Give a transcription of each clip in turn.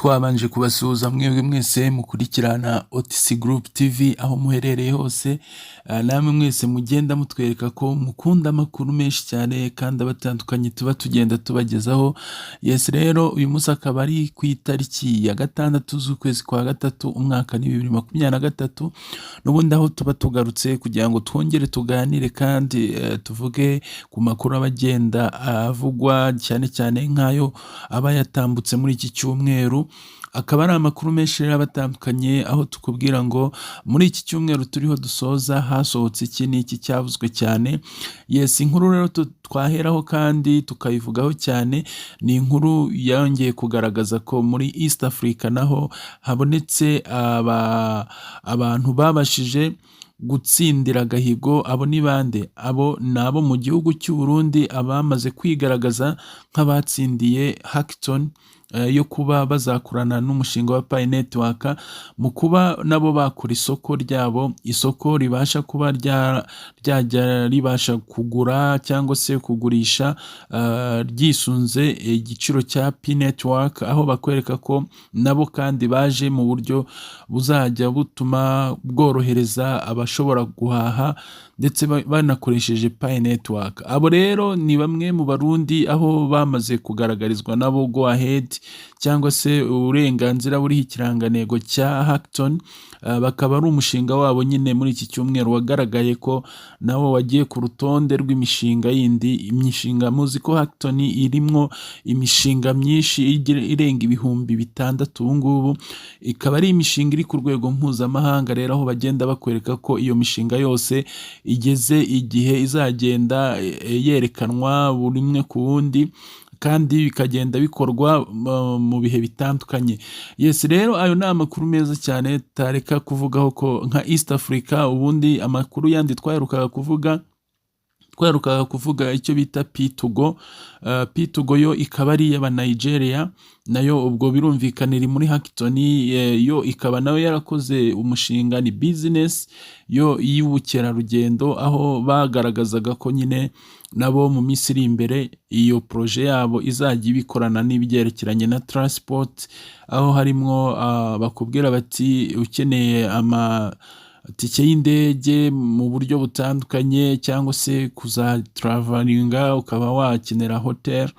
Twabanje kubasuhuza mwebwe mwese mukurikirana OTC Group TV aho muherereye hose, namwe mwese mugenda mutwereka ko mukunda amakuru menshi cyane kandi abatandukanye tuba tugenda tubagezaho. Yes, rero uyu munsi akaba ari ku itariki ya 6 z'ukwezi kwa gatatu, umwaka ni 2023, n'ubundi aho tuba tugarutse kugira ngo twongere tuganire kandi tuvuge ku makuru aba agenda avugwa, cyane cyane nk'ayo aba yatambutse muri iki cyumweru. Akaba ari amakuru menshi rero aba atandukanye, aho tukubwira ngo muri iki cyumweru turiho dusoza hasohotse iki n'iki cyavuzwe cyane. Yes, inkuru rero twaheraho kandi tukayivugaho cyane ni inkuru yongeye kugaragaza ko muri East Africa naho habonetse abantu babashije gutsindira agahigo. Abo ni bande? Abo ni abo mu gihugu cy'u Burundi, abamaze kwigaragaza nk'abatsindiye hackathon yo kuba bazakorana n'umushinga wa Pi Network mu kuba nabo bakora isoko ryabo, isoko ribasha kuba ryajya ribasha kugura cyangwa se kugurisha ryisunze igiciro cya Pi Network, aho bakwereka ko nabo kandi baje mu buryo buzajya butuma bworohereza abashobora guhaha ndetse banakoresheje Pi Network. Abo rero ni bamwe mu Barundi, aho bamaze kugaragarizwa nabo go ahead cyangwa se uburenganzira buriho ikirangantego cya hackathon, bakaba ari umushinga wabo nyine muri iki cyumweru wagaragaye ko nawo wagiye ku rutonde rw'imishinga yindi. Imishinga, muzi ko hackathon irimwo imishinga myinshi irenga 6000 ubu ngubu, ikaba ari imishinga iri ku rwego mpuzamahanga. Rero aho bagenda bakwereka ko iyo mishinga yose igeze igihe izagenda yerekanwa buri umwe ku wundi, kandi bikagenda bikorwa mu bihe bitandukanye. Yes, rero ayo ni amakuru meza cyane tutareka kuvugaho ko nka East Africa. Ubundi amakuru yandi twaherukaga kuvuga icyo bita P2Go. P2Go yo ikaba ari iy'aba Nigeria, nayo ubwo birumvikana iri muri hackathon, yo ikaba nayo yarakoze umushinga, ni business yo y'ubukerarugendo, aho bagaragazaga ko nyine nabo mu minsi iri imbere iyo projet yabo izajya ibikorana n'ibyerekeranye na transport, aho harimwo bakubwira bati ukeneye amatike y'indege mu buryo butandukanye cyangwa se kuzatravelinga ukaba wakenera hotel,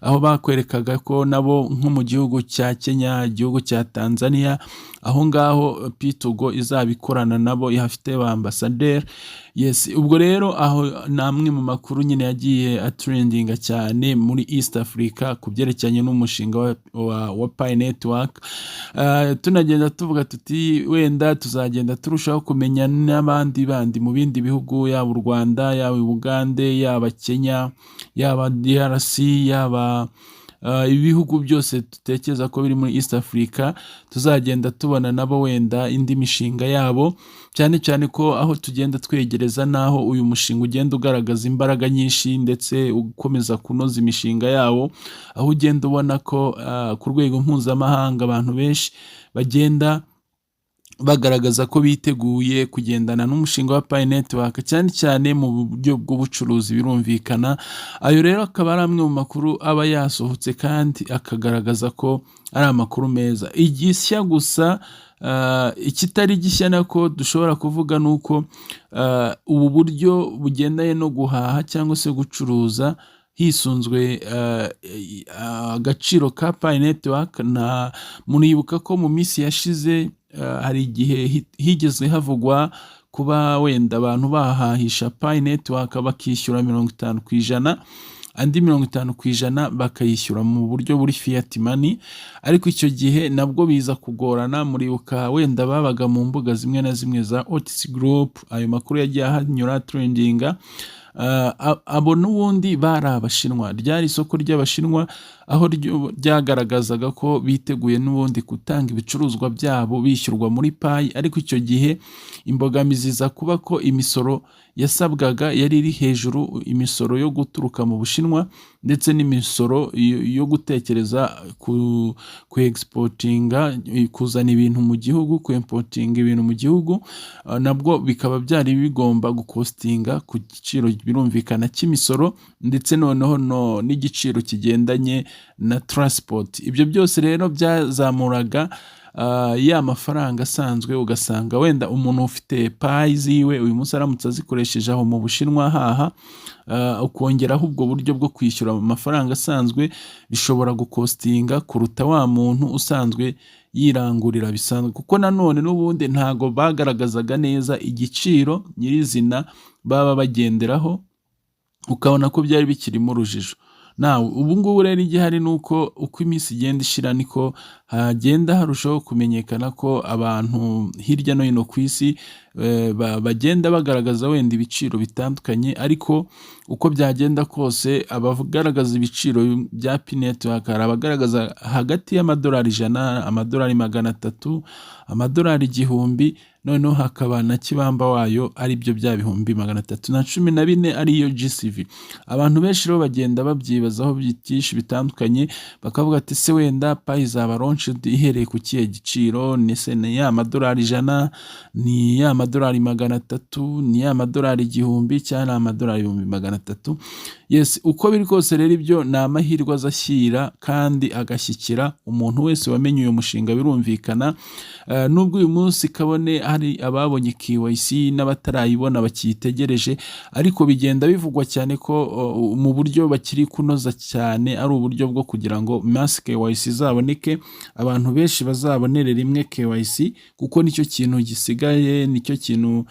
aho bakwerekaga ko nabo nko mu gihugu cya Kenya, igihugu cya Tanzania, aho ngaho P2Go izaba ikorana nabo, ihafite ba ambasaderi. Yes, ubwo rero aho ni amwe mu makuru nyine yagiye atrendinga cyane muri East Africa ku byerekeranye n'umushinga wa Pi Network. Tunagenda tuvuga tuti wenda tuzagenda turushaho kumenya n'abandi bandi mu bindi bihugu, yaba u Rwanda, yaba Uganda, yaba Kenya, yaba DRC, yaba ibihugu byose dutekereza ko biri muri East Africa, tuzagenda tubona nabo wenda indi mishinga yabo, cyane cyane ko aho tugenda twegereza n'aho uyu mushinga ugenda ugaragaza imbaraga nyinshi ndetse ukomeza kunoza imishinga yawo, aho ugenda ubona ko ku rwego mpuzamahanga abantu benshi bagenda bagaragaza ko biteguye kugendana n'umushinga wa Pi Network, cyane cyane mu buryo bw'ubucuruzi birumvikana. Ayo rero akaba ari amwe mu makuru aba yasohotse kandi akagaragaza ko ari amakuru meza. Igishya gusa, ikitari gishya nako dushobora kuvuga, ni uko ubu buryo bugendanye no guhaha cyangwa se gucuruza hisunzwe agaciro ka Pi Network, na muribuka ko mu minsi yashize hari igihe higeze havugwa kuba wenda abantu bahahisha Pi Network bakishyura 50%, andi 50% bakayishyura mu buryo buri fiat money, ariko icyo gihe nabwo biza kugorana. Muribuka wenda babaga mu mbuga zimwe na zimwe za OTC Group, ayo makuru yagiye ahanyura trendinga. Abo n'ubundi bari Abashinwa, ryari isoko ry'Abashinwa, aho ryagaragazaga ko biteguye n'ubundi gutanga ibicuruzwa byabo bishyurwa muri Pi, ariko icyo gihe imbogamizi iza kuba ko imisoro yasabwaga yari iri hejuru, imisoro yo guturuka mu Bushinwa. ndetse n'imisoro yo gutekereza ku exportinga, kuzana ibintu mu gihugu, ku importinga ibintu mu gihugu, nabwo bikaba byari bigomba gucostinga ku giciro, birumvikana, cy'imisoro, ndetse noneho no n'igiciro kigendanye na transport. Ibyo byose rero byazamuraga ya mafaranga asanzwe, ugasanga wenda umuntu ufite Pi ziwe uyu munsi aramutse azikoresheje aho mu Bushinwa haha, ukongeraho ubwo buryo bwo kwishyura mu mafaranga asanzwe, bishobora gucostinga kuruta wa muntu usanzwe yirangurira bisanzwe, kuko nanone n'ubundi ntago bagaragazaga neza igiciro nyirizina baba bagenderaho, ukabona ko byari bikirimo urujijo. Nawe ubu ngubu rero igihari ni uko uko iminsi igenda ishira niko hagenda harushaho kumenyekana ko abantu hirya no hino ku isi bagenda bagaragaza wenda ibiciro bitandukanye. Ariko uko byagenda kose, abagaragaza ibiciro bya Pi Network, hari abagaragaza hagati y'amadolari 100, amadolari 300, amadolari 1000, noneho hakaba na kibamba wayo, ari byo bya 314,000, ariyo GCV. Abantu benshi rero bagenda babyibazaho byinshi bitandukanye, bakavuga ati: "Se wenda Pi izaba launched ihereye ku kihe giciro? Ese ni ya madolari 100, ni ya madolari 300, ni ya madolari 1000, cyangwa ni amadolari 300,000?" Yes, uko biri kose rero, ibyo ni amahirwe azashyira kandi agashyikira umuntu wese wamenye uyu mushinga. Birumvikana, nubwo uyu munsi kabone hari ababonye KYC n'abatarayibona bakiyitegereje, ariko bigenda bivugwa cyane ko mu buryo bakiri kunoza cyane ari uburyo bwo kugira ngo mass KYC izaboneke, abantu benshi bazabonere rimwe KYC, kuko nicyo kintu gisigaye, nicyo kintu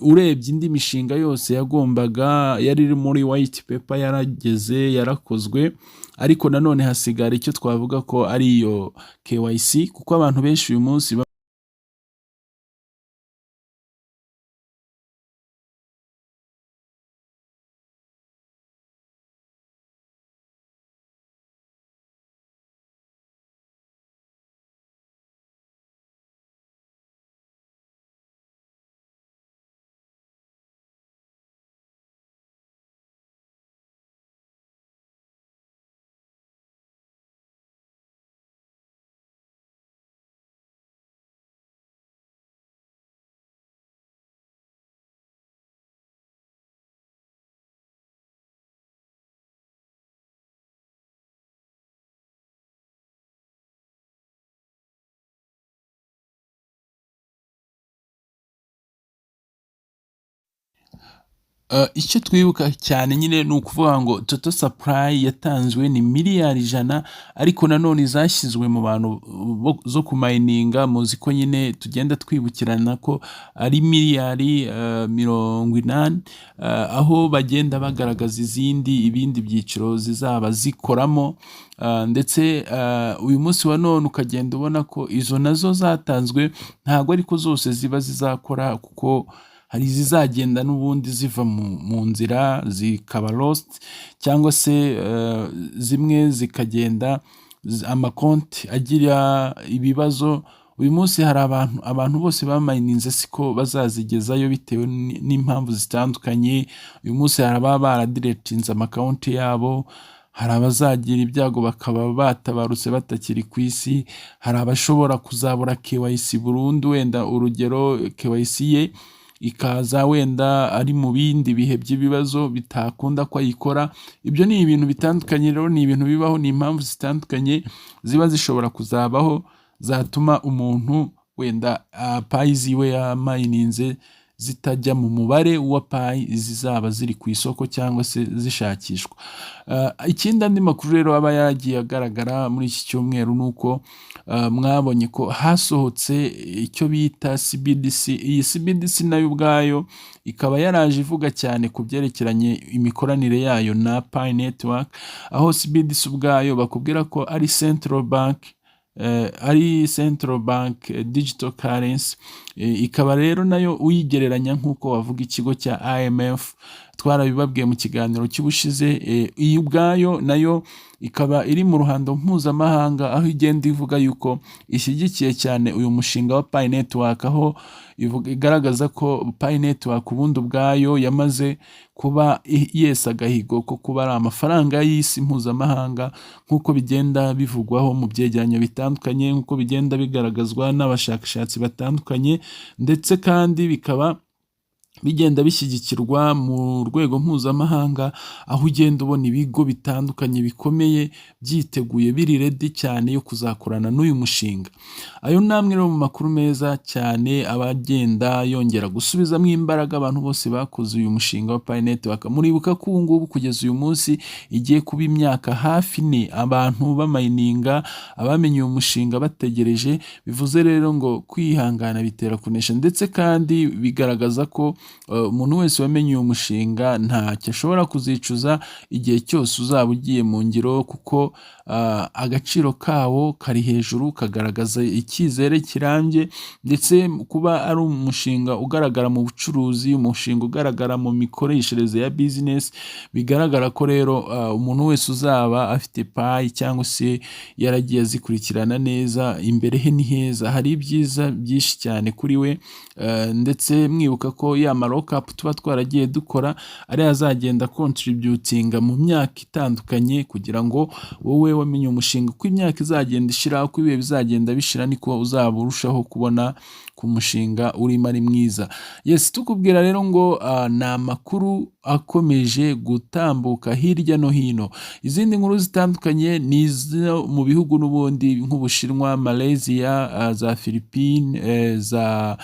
urebye indi mishinga yose yagombaga, yari iri muri white paper, yarageze, yarakozwe, ariko nanone hasigara icyo twavuga ko ari iyo KYC, kuko abantu benshi uyu munsi icyo twibuka cyane nyine ni ukuvuga ngo total supply yatanzwe ni miliyari 100, ariko nanone izashyizwe mu bantu zo kumininga, muzi ko nyine tugenda twibukirana ko ari miliyari 80, aho bagenda bagaragaza izindi, ibindi byiciro zizaba zikoramo. Ndetse uyu munsi wa none ukagenda ubona ko izo nazo zatanzwe ntabwo ariko zose ziba zizakora, kuko hari izizagenda n'ubundi ziva mu nzira zikaba lost, cyangwa se zimwe zikagenda amakonti agira ibibazo. Uyu munsi hari abantu bose bamininze siko bazazigezayo, bitewe n'impamvu zitandukanye. Uyu munsi hari ababa baradeletinze amakonti yabo, hari abazagira ibyago bakaba batabarutse batakiri ku isi, hari abashobora kuzabura KYC burundu, wenda urugero KYC ye ikaza wenda ari mu bindi bihe by'ibibazo bitakunda ko ayikora. Ibyo ni ibintu bitandukanye rero, ni ibintu bibaho, ni impamvu zitandukanye ziba zishobora kuzabaho zatuma umuntu wenda Pi ziwe yamininze zitajya mu mubare wa Pi zizaba ziri ku isoko cyangwa se zishakishwa. Ikindi, andi makuru rero aba yagiye agaragara muri iki cyumweru ni uko mwabonye ko hasohotse icyo bita CBDC. Iyi CBDC nayo ubwayo ikaba yaraje ivuga cyane ku byerekeranye imikoranire yayo na Pi Network, aho CBDC ubwayo bakubwira ko ari central bank digital currency, ikaba rero nayo uyigereranya nk'uko wavuga ikigo cya IMF. Twarabibabwiye mu kiganiro cy'ubushize. Iyi ubwayo nayo ikaba iri mu ruhando mpuzamahanga, aho igenda ivuga yuko ishyigikiye cyane uyu mushinga wa Pi Network, aho igaragaza ko Pi Network ubundi ubwayo yamaze kuba yesa agahigo ko kuba ari amafaranga y'isi mpuzamahanga, nk'uko bigenda bivugwaho mu byegeranyo bitandukanye, nk'uko bigenda bigaragazwa n'abashakashatsi batandukanye, ndetse kandi bikaba bigenda bishyigikirwa mu rwego mpuzamahanga, aho ugenda ubona ibigo bitandukanye bikomeye byiteguye, biri ready cyane yo kuzakorana n'uyu mushinga. Ayo ni amwe rero mu makuru meza cyane aba agenda yongera gusubizamo imbaraga abantu bose bakoze uyu mushinga wa Pi Network. Muribuka ko ubu ngubu kugeza uyu munsi igiye kuba imyaka hafi 4 abantu bamayininga, abamenye uyu mushinga bategereje. Bivuze rero ngo kwihangana bitera kunesha, ndetse kandi bigaragaza ko umuntu wese wamenye uyu mushinga ntacyo ashobora kuzicuza igihe cyose uzaba ugiye mu ngiro, kuko agaciro kawo kari hejuru, kagaragaza icyizere kirambye, ndetse kuba ari umushinga ugaragara mu bucuruzi, umushinga ugaragara mu mikoreshereze ya business. Bigaragara ko rero umuntu wese uzaba afite Pi cyangwa se yaragiye azikurikirana neza, imbere he ni heza, hari ibyiza byinshi cyane kuri we. Ndetse mwibuka ko ya ma lockup tuba twaragiye dukora ariyo azagenda contributinga mu myaka itandukanye, kugira ngo wowe wamenye umushinga, uko imyaka izagenda ishira, uko ibihe bizagenda bishira, niko uzaba urushaho kubona ku mushinga urimo ari mwiza. Yes, tukubwira rero ngo ni amakuru akomeje gutambuka hirya no hino. Izindi nkuru zitandukanye ni izo mu bihugu n'ubundi nk'Ubushinwa, Malaysia, za Philippines, za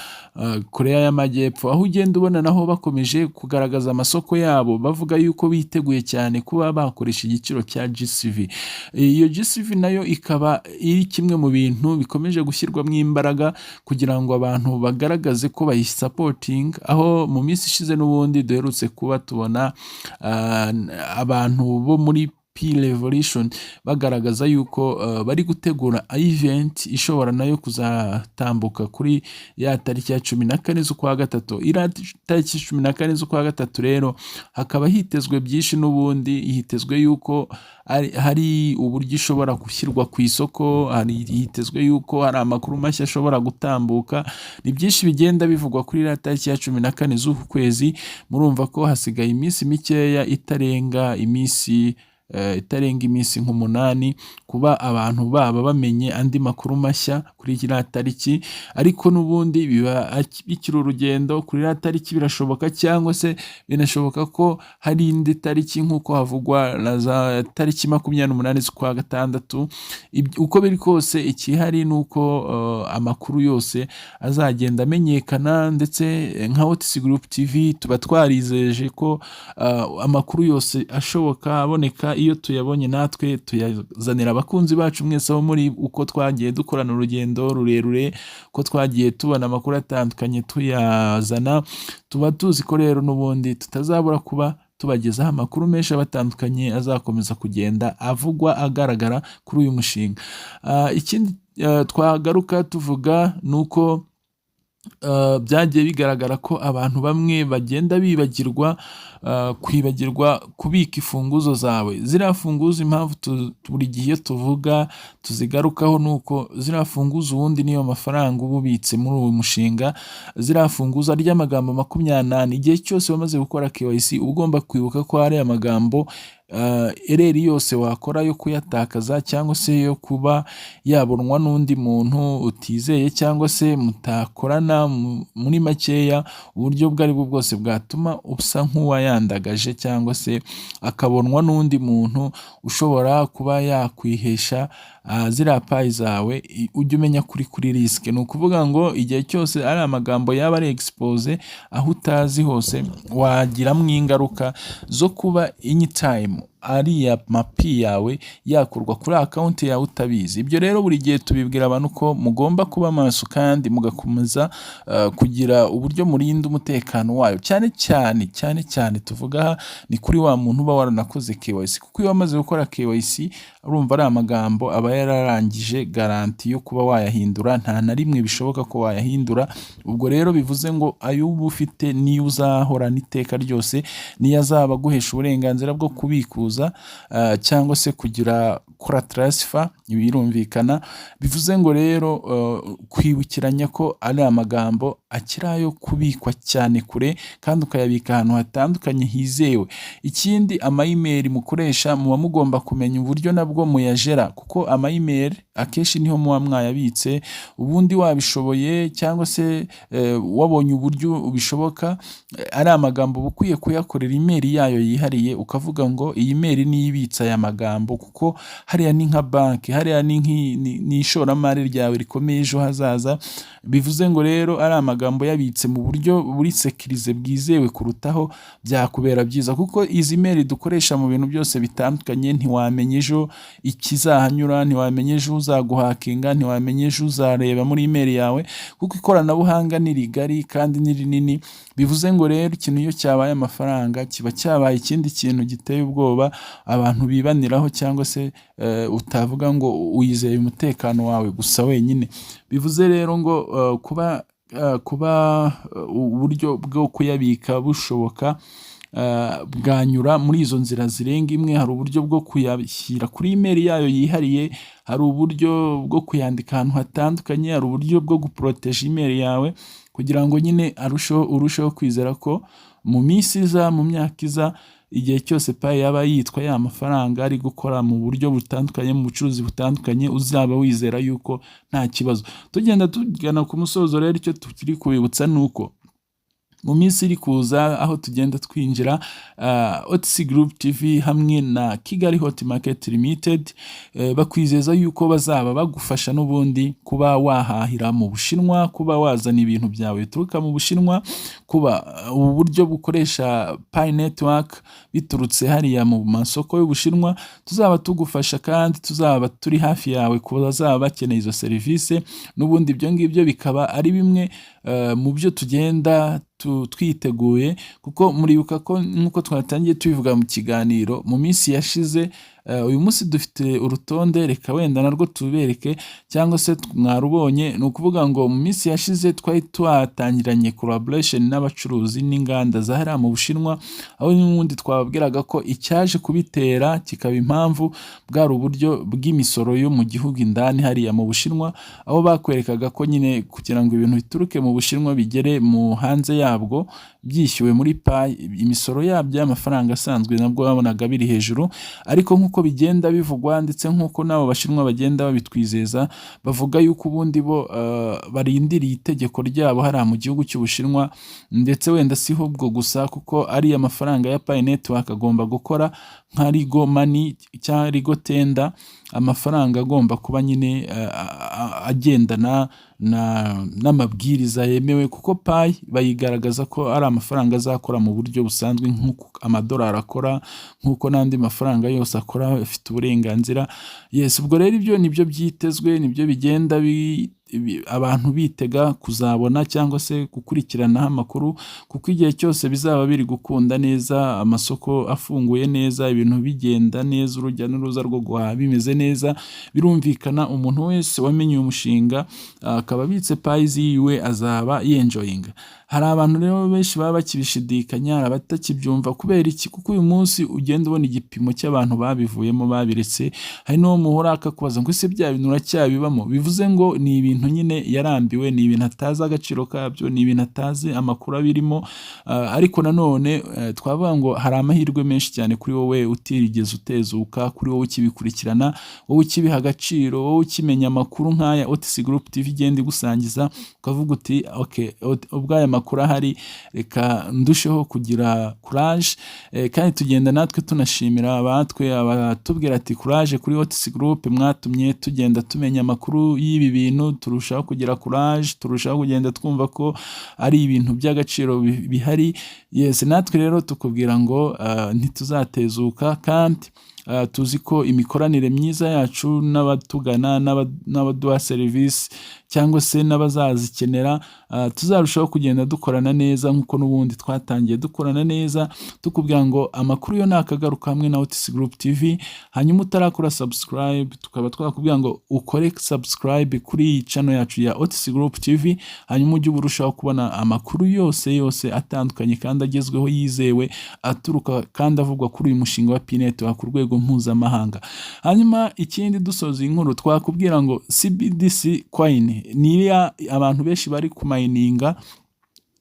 Korea y'Amajyepfo, aho ugenda ubona naho bakomeje kugaragaza amasoko yabo, bavuga yuko biteguye cyane kuba bakoresha igiciro cya GCV. Iyo GCV nayo ikaba iri kimwe mu bintu bikomeje gushyirwamo imbaraga kugira ngo abantu bagaragaze ko bayisapotinga, aho mu minsi ishize n'ubundi duherutse kuba tubona abantu bo muri Pi Revolution bagaragaza yuko bari gutegura event ishobora nayo kuzatambuka kuri ya tariki ya 14 z'ukwa gatatu. Iriya tariki 14 z'ukwa gatatu rero hakaba hitezwe byinshi n'ubundi. Hitezwe yuko hari uburyo ishobora gushyirwa ku isoko, hitezwe yuko hari amakuru mashya ashobora gutambuka. Ni byinshi bigenda bivugwa kuri iriya tariki ya 14 z'uku kwezi. Murumva ko hasigaye iminsi mikeya, itarenga iminsi nk'umunani kuba abantu baba bamenye andi makuru mashya kuri iriya tariki. Ariko n'ubundi biba bikiri urugendo. Kuri iriya tariki birashoboka, cyangwa se binashoboka ko hari indi tariki, nk'uko havugwa na za tariki 28 z'ukwa gatandatu. Uko biri kose, ikihari ni uko amakuru yose azagenda amenyekana, ndetse nka OTC Group TV tuba twarizeje ko amakuru yose ashoboka aboneka, iyo tuyabonye natwe tuyazanira abakunzi bacu mwese aho muri. Uko twagiye dukorana urugendo rurerure, ko twagiye tubona amakuru atandukanye tuyazana, tuba tuzi ko rero n'ubundi tutazabura kuba tubagezaho amakuru menshi aba atandukanye azakomeza kugenda avugwa, agaragara kuri uyu mushinga. Ikindi twagaruka tuvuga ni uko byagiye bigaragara ko abantu bamwe bagenda bibagirwa kwibagirwa kubika imfunguzo zawe. Ziriya funguzo, impamvu buri gihe iyo tuvuga tuzigarukaho, ni uko ziriya funguzo ubundi niyo mafaranga uba ubitse muri uyu mushinga. Ziriya funguzo ry'amagambo 24, igihe cyose wamaze gukora KYC uba ugomba kwibuka ko hari amagambo, error yose wakora yo kuyatakaza cyangwa se yo kuba yabonwa n'undi muntu utizeye cyangwa se mutakorana, muri makeya uburyo ubwo ari bwo bwose bwatuma usa nk'uwayandagaje cyangwa se akabonwa n'undi muntu ushobora kuba yakwihesha ziriya Pi zawe, ujye umenya kuri risk. Ni ukuvuga ngo igihe cyose ari amagambo yaba ari expose aho utazi hose, wagiramo ingaruka zo kuba anytime ariya maPi yawe yakurwa kuri account yawe utabizi. Ibyo rero buri gihe tubibwira abantu ko mugomba kuba maso kandi mugakomeza kugira uburyo murinda umutekano wayo. Cyane cyane, cyane cyane tuvuga aha ni kuri wa muntu uba waranakoze KYC, kuko iyo wamaze gukora KYC, urumva ari amagambo aba yararangije garantie yo kuba wayahindura, nta na rimwe bishoboka ko wayahindura. Ubwo rero bivuze ngo ayo uba ufite niyo uzahorana iteka ryose, niyo azaba aguhesha uburenganzira bwo kubikuza cyangwa se kugira kora transfer, birumvikana. Bivuze ngo rero kwibukiranya ko ari amagambo akiri ayo kubikwa cyane kure kandi ukayabika ahantu hatandukanye hizewe. Ikindi, ama email mukoresha, muba mugomba kumenya uburyo nabwo muyajera, kuko ama email akenshi niho muba mwayabitse. Ubundi wabishoboye cyangwa se wabonye uburyo bishoboka, ari amagambo uba ukwiye kuyakorera email yayo yihariye, ukavuga ngo iyi email niyo ibitse aya magambo, kuko hariya ni nka banki, hariya ni ishoramari ryawe rikomeye ejo hazaza. Bivuze ngo rero ari amagambo yabitse mu buryo buri sécurisé, bwizewe kurutaho, byakubera byiza, kuko izi mail dukoresha mu bintu byose bitandukanye, ntiwamenya ejo ikizahanyura, ntiwamenya ejo uzaguhakinga, ntiwamenya ejo uzareba muri email yawe, kuko ikoranabuhanga ni rigari kandi ni rinini. Bivuze ngo rero ikintu iyo cyabaye amafaranga kiba cyabaye ikindi kintu giteye ubwoba abantu bibaniraho, cyangwa se utavuga ngo wizeye umutekano wawe gusa wenyine. Bivuze rero ngo kuba uburyo bwo kuyabika bushoboka, bwanyura muri izo nzira zirenga imwe. Hari uburyo bwo kuyashyira kuri email yayo yihariye, hari uburyo bwo kuyandika ahantu hatandukanye, hari uburyo bwo guporoteja email yawe kugira ngo nyine arusheho urusheho kwizera ko mu minsi iza, mu myaka iza, igihe cyose Pi yaba yitwa ya mafaranga ari gukora mu buryo butandukanye, mu bucuruzi butandukanye, uzaba wizera yuko nta kibazo. Tugenda tugana ku musozo rero, icyo tukiri kubibutsa ni uko mu minsi iri kuza, aho tugenda twinjira, OTC Group TV hamwe na Kigali Hot Market Limited bakwizeza yuko bazaba bagufasha n'ubundi kuba wahahira mu Bushinwa, kuba wazana ibintu byawe bituruka mu Bushinwa, kuba ubu buryo bukoresha Pi Network biturutse hariya mu masoko y'Ubushinwa. Tuzaba tugufasha kandi tuzaba turi hafi yawe ku bazaba bakeneye izo serivisi. N'ubundi ibyo ngibyo bikaba ari bimwe mu byo tugenda twiteguye, kuko muribuka ko nk'uko twatangiye tubivuga mu kiganiro mu minsi yashize, uyu munsi dufite urutonde, reka wenda narwo tubereke cyangwa se mwarubonye. Ni ukuvuga ngo mu minsi yashize twari twatangiranye collaboration n'abacuruzi n'inganda za hariya mu Bushinwa, aho n'ubundi twababwiraga ko icyaje kubitera kikaba impamvu bwari uburyo bw'imisoro yo mu gihugu indani hariya mu Bushinwa, aho bakwerekaga ko nyine kugira ngo ibintu bituruke mu Bushinwa bigere mu hanze yabwo byishyuwe muri Pi, imisoro yabyo y'amafaranga asanzwe nabwo babonaga biri hejuru. Ariko nk'uko bigenda bivugwa, ndetse nk'uko n'abo Bashinwa bagenda babitwizeza, bavuga yuko ubundi bo barindiriye itegeko ryabo hariya mu gihugu cy'Ubushinwa. Ndetse wenda siho ubwo gusa, kuko ariya mafaranga ya Pi Network agomba gukora nka legal money cyangwa legal tender, amafaranga agomba kuba nyine agendana n'amabwiriza yemewe, kuko Pi bayigaragaza ko ari amafaranga azakora mu buryo busanzwe nk'uko amadolari akora, nk'uko n'andi mafaranga yose akora, afite uburenganzira. Yes, ubwo rero ibyo nibyo byitezwe, nibyo bigenda abantu bitega kuzabona cyangwa se gukurikiranaho amakuru, kuko igihe cyose bizaba biri gukunda neza, amasoko afunguye neza, ibintu bigenda neza, urujya n'uruza rwo guhaha bimeze neza, birumvikana umuntu wese wamenye uyu mushinga akaba abitse Pi ziwe azaba yenjoyinga. Hari abantu rero benshi baba bakibishidikanya, hari abatakibyumva. Kubera iki? Kuko uyu munsi ugenda ubona igipimo cy'abantu babivuyemo, babiretse. Hari n'uwo muhora akakubaza ngo: "Ese bya bintu uracyabibamo?" Bivuze ngo ni ibintu nyine yarambiwe, ni ibintu atazi agaciro kabyo, ni ibintu atazi amakuru abirimo. Ariko nanone twavuga ngo hari amahirwe menshi cyane kuri wowe utirigeze utezuka, kuri wowe ukibikurikirana, wowe ukibiha agaciro, wowe ukimenya amakuru nk'aya OTC Group TV igenda igusangiza, ukavuga uti: "Okay, ubwo aya makuru amakuru ahari, reka ndusheho kugira courage. Kandi tugenda natwe tunashimira abatwe abatubwira ati: "Courage kuri OTC Group, mwatumye tugenda tumenya amakuru y'ibi bintu, turushaho kugira courage, turushaho kugenda twumva ko ari ibintu by'agaciro bihari." Yes, natwe rero tukubwira ngo ntituzatezuka, kandi tuzi ko imikoranire myiza yacu n'abatugana n'abaduha serivisi cyangwa se n'abazazikenera, tuzarushaho kugenda dukorana neza nk'uko n'ubundi twatangiye dukorana neza. Tukubwira ngo amakuru yo nakagaruka hamwe na OTC Group TV. Hanyuma utarakora subscribe, tukaba twakubwira ngo ukore subscribe kuri iyi channel yacu ya OTC Group TV, hanyuma ujye urushaho kubona amakuru yose yose atandukanye kandi agezweho, yizewe, aturuka kandi avugwa kuri uyu mushinga wa Pi Network ku rwego mpuzamahanga. Hanyuma ikindi, dusoza iyi nkuru, twakubwira ngo CBDC coin ni iriya abantu benshi bari kumayininga,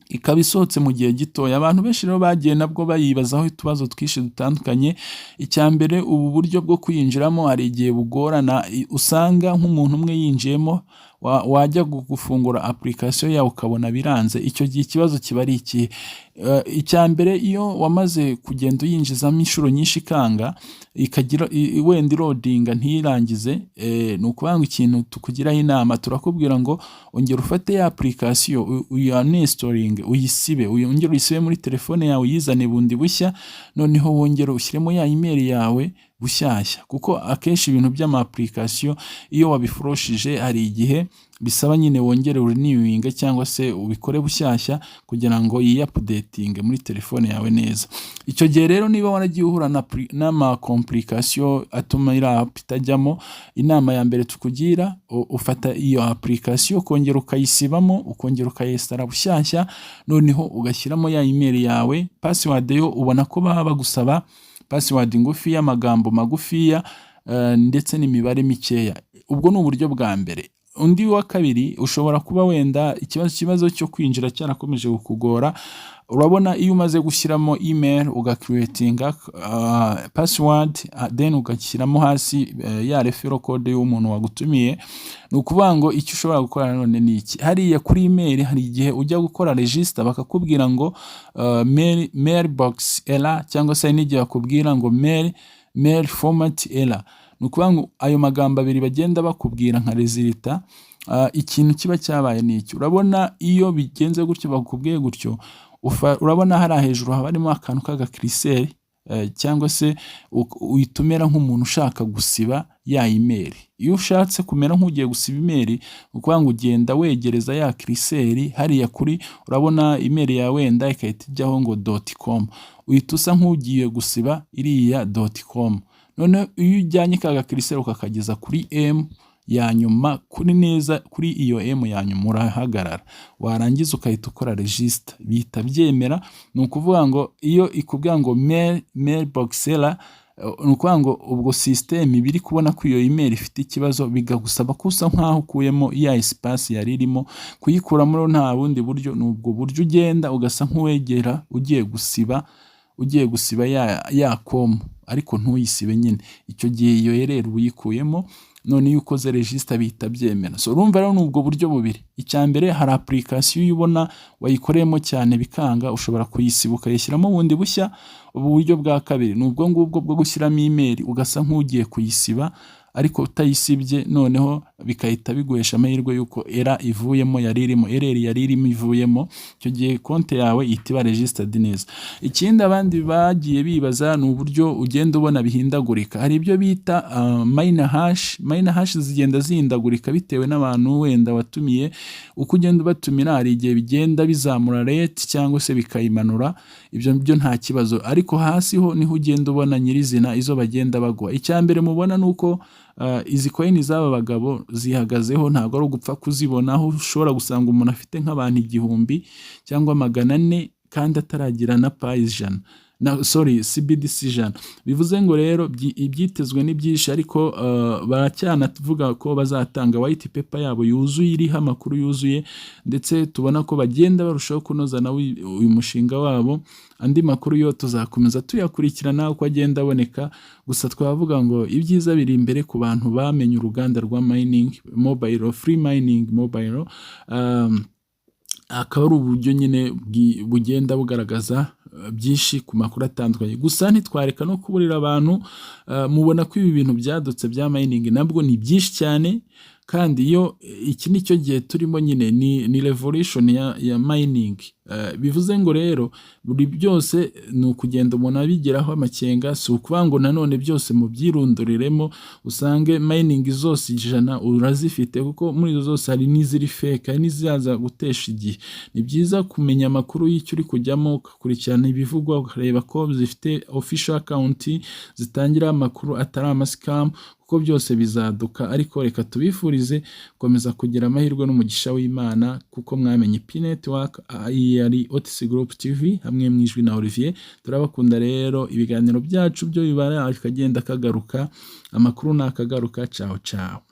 ikaba isohotse mu gihe gitoya. Abantu benshi rero bagiye nabwo bayibazaho utubazo twinshi dutandukanye. Icya mbere, ubu buryo bwo kuyinjiramo hari igihe bugorana, usanga nk'umuntu umwe yinjiyemo, wajya gufungura application yawe ukabona biranze. Icyo gihe ikibazo kiba ari ikihe? Icya mbere, iyo wamaze kugenda uyinjizamo inshuro nyinshi ikanga, ikagira wenda irodinga ntirangize, ni ukuvuga ngo ikintu tukugiraho inama, turakubwira ngo ongera ufate ya application uyiuninstallinge, uyisibe, wongere uyisibe muri telefone yawe, uyizane bundi bushya, noneho wongere ushyiremo ya email yawe bushyashya, kuko akenshi ibintu by'ama application iyo wabiforoshije hari igihe bisaba nyine wongere urenewinge cyangwa se ubikore bushyashya kugira ngo yiyaupdatinge muri telefone yawe neza. Icyo gihe rero, niba waragiye uhura n'ama complication atuma iriya app itajyamo, inama ya mbere tukugira, ufata iyo application ukongera ukayisibamo, ukongera ukayinstalla bushyashya, noneho ugashyiramo ya email yawe. Password yo ubona ko baba bagusaba password ngufi y'amagambo magufiya ndetse n'imibare mikeya. Ubwo ni uburyo bwa mbere. Undi wa kabiri, ushobora kuba wenda ikibazo cyo kwinjira cyarakomeje kukugora. Urabona iyo umaze gushyiramo email, ugacreatinga password, then ugashyiramo hasi ya referral code y'umuntu wagutumiye, ni ukuvuga ngo icyo ushobora gukora nanone ni iki: hariya kuri email hari igihe ujya gukora register bakakubwira ngo mailbox error, cyangwa se hari n'igihe bakubwira ngo mail format error. Ni ukuvuga ngo ayo magambo abiri bagenda bakubwira nka result, ikintu kiba cyabaye ni iki: urabona iyo bigenze gutyo, bakubwiye gutyo, urabona hariya hejuru haba harimo akantu k'agacurseur, cyangwa se uhita umera nk'umuntu ushaka gusiba ya email. Iyo ushatse kumera nk'ugiye gusiba email, ni ukuvuga ngo ugenda wegereza ya curseur hariya kuri, urabona email yawe wenda igahita ijyaho ngo .com, uhita usa nk'ugiye gusiba iriya .com. Noneho iyo ujyanye ka gacurseur ukakageza kuri M ya nyuma, kuri neza kuri iyo M ya nyuma, urahagarara, warangiza ugahita ukora register, bihita byemera. Ni ukuvuga ngo iyo ikubwira ngo mailbox error, ni ukuvuga ngo ubwo system iba iri kubona ko iyo email ifite ikibazo, bikagusaba ko usa nkaho ukuyemo ya espace yari irimo. Kuyikuramo rero nta bundi buryo, ni ubwo buryo ugenda ugasa nk'uwegera ugiye gusiba ya com, ariko ntuyisibe nyine. Icyo gihe iyo error uba uyikuyemo, none iyo ukoze register bihita byemera. So urumva rero ni ubwo buryo bubiri. Icya mbere, hari application iyo ubona wayikoreyemo cyane bikanga, ushobora kuyisiba ukayishyiramo bundi bushya. Ubu buryo bwa kabiri ni ubwo ngubwo bwo gushyiramo email, ugasa nk'ugiye kuyisiba ariko utayisibye, noneho bigahita biguhesha amahirwe y'uko error ivuyemo yari irimo, error yari irimo ivuyemo. Icyo gihe konti yawe ihita iba registered neza. Ikindi abandi bagiye bibaza ni uburyo ugenda ubona bihindagurika. Hari ibyo bita miner hash. Miner hash zigenda zihindagurika bitewe n'abantu wenda watumiye. Uko ugenda ubatumira, hari igihe bigenda bizamura rate cyangwa se bikayimanura. Ibyo byo nta kibazo, ariko hasi ho niho ugenda ubona nyirizina izo bagenda baguha. Icya mbere mubona ni uko izi coin z'aba bagabo zihagazeho, ntabwo ari ugupfa kuzibona, aho ushobora gusanga umuntu afite nk'abantu 1000 cyangwa 400 kandi ataragira na Pi 100, na sorry, CBDC 100. Bivuze ngo rero ibyitezwe ni byinshi, ariko baracyanavuga ko bazatanga white paper yabo yuzuye, iriho amakuru yuzuye, ndetse tubona ko bagenda barushaho kunoza nawe uyu mushinga wabo. Andi makuru yo tuzakomeza tuyakurikirana uko agenda aboneka. Gusa twavuga ngo ibyiza biri imbere ku bantu bamenye uruganda rwa mining mobile, free mining mobile. Akaba ari uburyo nyine bugenda bugaragaza byinshi ku makuru atandukanye. Gusa ntitwareka no kuburira abantu. Mubona ko ibi bintu byadutse bya mining nabwo ni byinshi cyane, kandi iyo iki ni cyo gihe turimo nyine, ni revolution ya mining. Bivuze ngo rero buri byose ni ukugenda umuntu abigiraho amakenga. Si ukuvuga ngo nanone byose mubyirunduriremo, usange mining zose 100 urazifite, kuko muri izo zose hari n'iziri fake, hari n'izizaza gutesha igihe. Ni byiza kumenya amakuru y'icyo uri kujyamo, ugakurikirana ibivugwa, ukareba ko zifite official account zitangira amakuru, atari ama scam, kuko byose bizaduka. Ariko reka tubifurize gukomeza kugira amahirwe n'umugisha w'Imana, kuko mwamenye Pi Network. Iyi yari OTC Group TV hamwe mu ijwi na Olivier. Turabakunda rero. Ibiganiro byacu byo bibara akagenda kagaruka, amakuru nakagaruka. Ciao ciao.